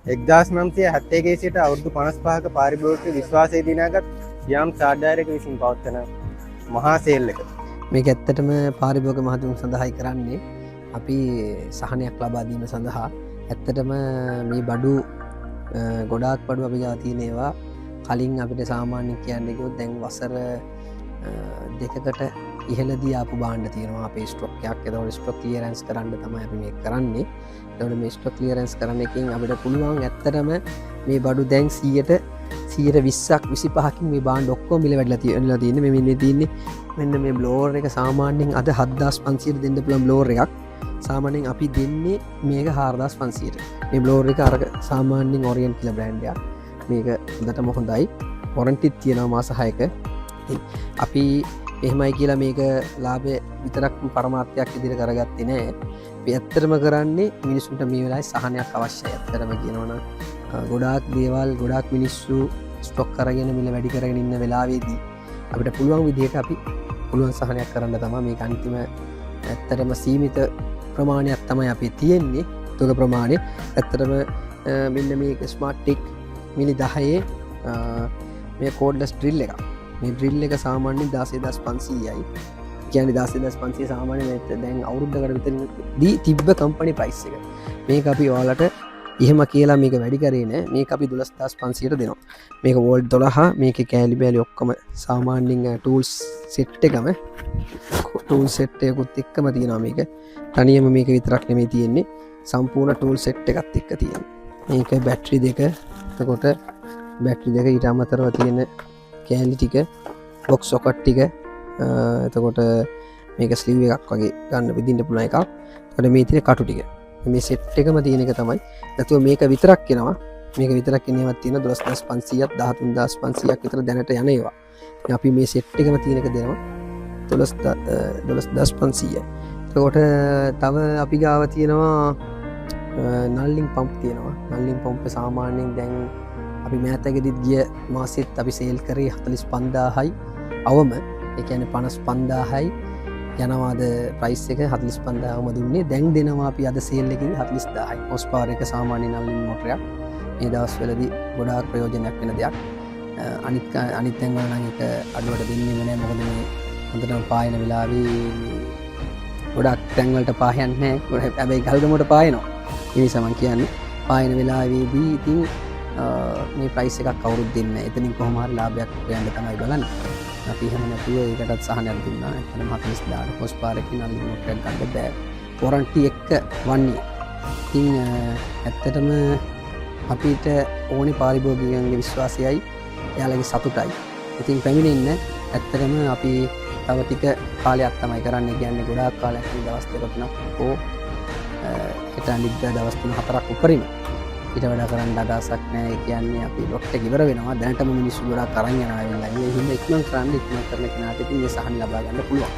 1971 සිට අවුරුදු 55ක පාරිභෝගික විශ්වාසය දිනාගත් යාම් සාඩාරක විසින් පවත්වන මහා සේල් එක. මේක ඇත්තටම පාරිභෝගික මහතුන් සඳහායි කරන්නේ. අපි සහනයක් ලබා දීම සඳහා. ඇත්තටම මේ බඩු ගොඩාක් බඩු අපි ගාව තියෙන ඒවා කලින් අපිට සාමාන්‍යයෙන් කියන්න ගියොත් දැන් වසර දෙකකට ඉහළදී ආපු භාණ්ඩ තියෙනවා අපේ ස්ටොක් එකක්. එතකොට ස්ටොක් ක්ලියරන්ස් කරන්න තමයි අපි මේක කරන්නේ. එතකොට මේ ස්ටොක් ක්ලියරන්ස් කරන එකෙන් අපිට පුළුවන් ඇත්තටම මේ බඩු දැන් සීයට විස්සක් විසිපහකින් මේ භාණ්ඩ ඔක්කොම මිල වැඩිලා තියෙන්නේ. මේ මෙන්න තියෙන්නේ මෙන්න මේ බ්ලෝවර් එක සාමාන්‍යයෙන් අද 7500 දෙන්න පුළුවන් බ්ලෝවර් එකක්. සාමාන්‍යයෙන් අපි දෙන්නේ මේක 4500ට. මේ බ්ලෝවර් එක අරක සාමාන්‍යයෙන් ඔරියන්ට් කියලා බ්‍රෑන්ඩ් එකක්. මේක හොඳටම හොඳයි. වොරන්ටිත් තියෙනවා මාස 6ක. ඉතින් අපි එහෙමයි කියලා මේක ලාභය විතරක් පරමාර්ථයක් විදිහට කරගත්තේ නෑ. අපි ඇත්තටම කරන්නේ මිනිස්සුන්ට මේ වෙලාවේ සහනයක් අවශ්‍යයි. ඇත්තටම කියනවනම් ගොඩාක් දේවල් ගොඩාක් මිනිස්සු ස්ටොක් කරගෙන මිල වැඩි කරගෙන ඉන්න වෙලාවේදී අපිට පුළුවන් විදිහට අපි පුළුවන් සහනයක් කරන්න තමයි මේක අන්තිම ඇත්තටම සීමිත ප්‍රමාණයක් තමයි අපේ තියෙන්නේ. තොග ප්‍රමාණය ඇත්තටම මෙන්න මේක ස්මාර්ට් ටික් මිලි 10 මේ කෝඩ්ලස් ඩ්‍රිල් එකක්. මේ ඩ්‍රිල් එක සාමාන්‍යයෙන් 16500යි. කියන්නේ 16500 සාමාන්‍ය මේ දැන් අවුරුද්දකට විතර දී තිබ්බ කම්පැනි ප්‍රයිස් එක. මේක අපි ඔයාලට එහෙම කියලා මේක වැඩි කරේ නෑ. මේක අපි 12500ට දෙනවා. මේක වෝල්ට් 12, මේකේ කෑලි බෑලි ඔක්කොම සාමාන්‍යයෙන් ටූල්ස් සෙට් එකම ටූල් සෙට් එකකුත් එක්කම තියෙනවා. මේක තනියම මේක විතරක් නෙමෙයි තියෙන්නේ, සම්පූර්ණ ටූල් සෙට් එකත් එක්ක තියෙනවා. මේක බැටරි දෙක, එතකොට බැටරි දෙක ඊට අමතරව තියෙන කෑලි ටික, බොක්ස් සොකට් ටික, එතකොට මේක ස්ලීව් එකක් වගේ ගන්න විදින්න පුළුවන් එකක්. එතකොට මේ තියෙන කටු ටික මේ සෙට් එකම තියෙන එක තමයි. නැතුව මේක විතරක් එනවා. මේක විතරක් එන ඒවාත් තියෙනවා 12500ක් 13500ක් විතර දැනට යන ඒවා. ඉතින් අපි මේ සෙට් එකම තියෙන එක දෙනවා 12500යි. එතකොට තව අපි ගාව තියෙනවා නල්ලින් පම්ප් තියෙනවා. නල්ලින් පම්ප් සාමාන්‍යයෙන් දැන් අපි මෑතකදීත් ගිය මාසෙත් අපි සේල් කරේ 45000යි අවම. ඒ කියන්නේ 55000යි යනවාද ප්‍රයිස් එක 45000ම දුන්නේ. දැන් දෙනවා අපි අද සේල් එකේදී 40000යි. හෝස් පවර් එක සාමාන්‍ය නල්ලින් මොටරයක්. මේ දවස්වලදී ගොඩාක් ප්‍රයෝජනයක් වෙන දෙයක්. අනිත් තැන්වල නම් ඒක අඩුවට දෙන්නෙම නෑ. මොකද මේ හොඳටම පායන වෙලාවේ මේ ගොඩක් තැන්වලට පායන්නේ නෑ. හැබැයි ගල්ගමට පායනවා. ඒ නිසා මං කියන්නේ පායන වෙලාවේදී ඉතින් මේ ප්‍රයිස් එකක් කවුරුත් දෙන්නේ නෑ. එතනින් කොහොම හරි ලාභයක් හොයන්න තමයි බලන්නේ. අපි එහෙම නැතුව ඒකටත් සහනයක් දුන්නා. ඇත්තටම 40000ට හෝස් පවර් එකකින් නල්ලි මොටරයක් ගන්න බෑ. වොරන්ටි එක්ක වන්නේ. ඉතින් ඇත්තටම අපිට ඕනේ පාරිභෝගිකයන්ගේ විශ්වාසයයි එයාලගේ සතුටයි. ඉතින් පැමිණෙන්න ඇත්තටම අපි තව ටික කාලයක් තමයි කරන්නේ. කියන්නේ ගොඩාක් කාලයක් නෙවෙයි, දවස් දෙක තුනක් හෝ හෙට අනිද්දා දවස් තුන හතරක් උපරිම. ඊට වඩා කරන්න අදහසක් නෑ. ඒ කියන්නේ අපි ලොට් එක ඉවර වෙනවා. දැනටම මිනිස්සු ගොඩාක් අරන් යනවා ඇවිල්ලා. ඒ හින්දා ඉක්මන් කරන්න, ඉක්මන් කරන කෙනාට ඉතින් මේ සහන ලබා ගන්න පුළුවන්.